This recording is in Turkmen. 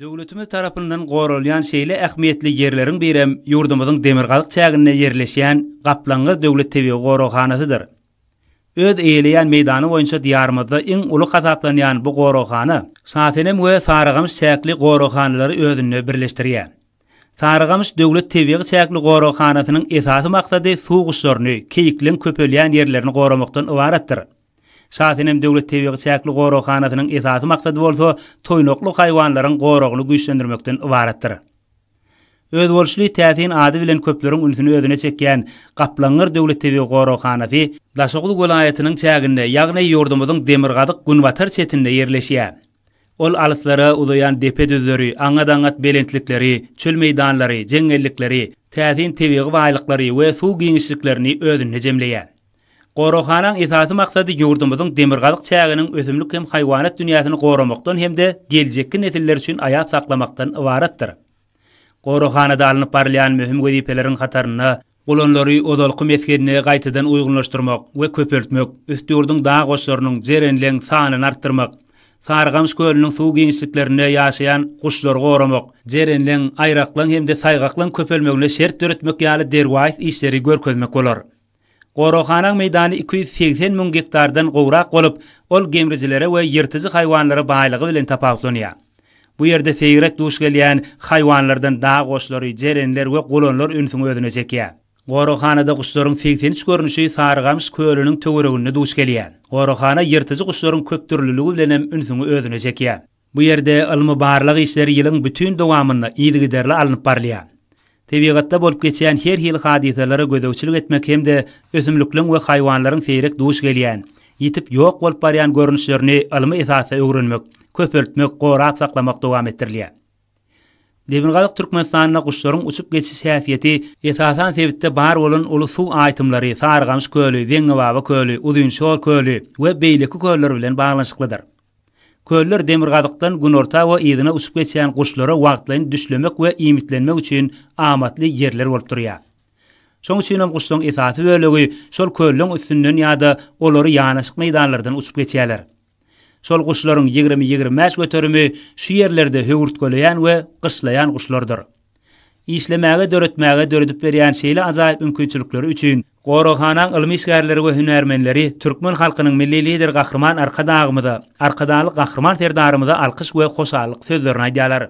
Döwletimiz tarapyndan goralýan şeýle ähmiýetli ýerleriň birem ýurdumyzyň demirgazyk çäginde ýerleşýän Gaplaňgyr döwlet tebigy goraghanasydyr. Öz eýeleýän meýdany boýunça Diýarymyzda iň uly hasaplanýan bu goraghana Şasenem we Sarygamyş çäkli goraghanalary özünde birleşdirýär. Sarygamyş döwlet tebigy çäkli goraghanasynyň esasy maksady suw guşlaryny, keýikleň köpelýän ýerlerini goramakdan ybaratdyr. Şasenem döwlet tebigy çäkli goraghanasynyň esasy maksady bolsa toýnakly haýwanlaryň goragyny güýçlendirmekden ybaratdyr. Özboluşly täsin ady bilen köpleriň ünsüni özüne çekýän Gaplaňgyr döwlet tebigy goraghanasy Daşoguz welaýatynyň çäginde, ýagny ýurdumyzyň demirgazyk-günbatar çetinde ýerleşýär. Ol alyslara uzaýan depe-düzleri, aňňat-aňňat belentlikleri, çöl meýdanlary, jeňňellikleri, täsin tebigy baýlyklary we suw giňişliklerini özünde jemleýär. Goraghanaň esasy maksady ýurdumyzyň demirgazyk çäginiň ösümlik hem haýwanat dünýäsini goramakdan hem-de geljekki nesiller üçin aýap saklamakdan ybaratdyr. Goraghanada alnyp barylýan möhüm wezipeleriň hatarynda gulanlary ozalky mesgenine gaýtadan uýgunlaşdyrmak we köpeltmek, Üstýurduň dag goşlarynyň, jerenleň, sanyny artdyrmak, Sarygamyş kölüniň suw giňişliklerinde ýaşaýan guşlary goramak, jerenleň, aýraklaň hem-de saýgaklaň köpelmegine şert döretmek ýaly derwaýys işleri görkezmek bolar. Goraghanaň meýdany 280 müň gektardan gowrak bolup, ol gemrijilere we ýyrtyjy haýwanlara baýlygy bilen tapawutlanýar. Bu ýerde seýrek duş gelýän haýwanlardan dag goşlary, jerenler we gulanlar ünsüňi özüne çekýär. Goraghanada guşlaryň 83 görnüşi Sarygamyş kölüniň töwereginde duş gelýär. Goraghana ýyrtyjy guşlaryň köpdürlüligi bilenem ünsüňi özüne çekýär. Bu ýerde ylmy-barlag işleri ýylyň bütin dowamynda yzygiderli alnyp barylýar. Tebigatda bolup geçýän her hili hadysalara gözegçilik etmek hem-de ösümlikleň we haýwanlaryň seýrek duş gelýän, ýitip ýok bolup barýan görnüşlerini ylmy esasda öwrenmek, köpeltmek, gorap saklamak dowam etdirilýär. Demirgazyk Türkmenistanda guşlaryň uçup geçiş häsiýeti esasan sebitde bar bolan uly suw aýtymlary, Sarygamyş köli, Zeňňibaba köli, Uzynşor köli we beýleki köller bilen baglanyşyklydyr. Köller demirgazykdan günorta we yzyna uçup geçýän guşlara wagtlaýyn düşlemek we iýmitlenmek üçin amatly ýerler bolup durýar. Şoň üçinem guşlaryň esasy bölegi şol kölleň üstünden ýa-da olary ýanaşyk meýdanlardan uçup geçýärler. Şol guşlaryň 20-25 göterimi şu ýerlerde höwürtgeleýän we gyşlaýan guşlardyr. Işlemäge, döretmäge döredip berýän şeýle ajaýyp mümkinçilikleri üçin goraghanaň ylmy işgärleri we hünärmenleri türkmen halkynyň Milli Lideri Gahryman Arkadagymyza, Arkadagly Gahryman Serdarymyza alkyş we hoşallyk sözlerini aýdýarlar.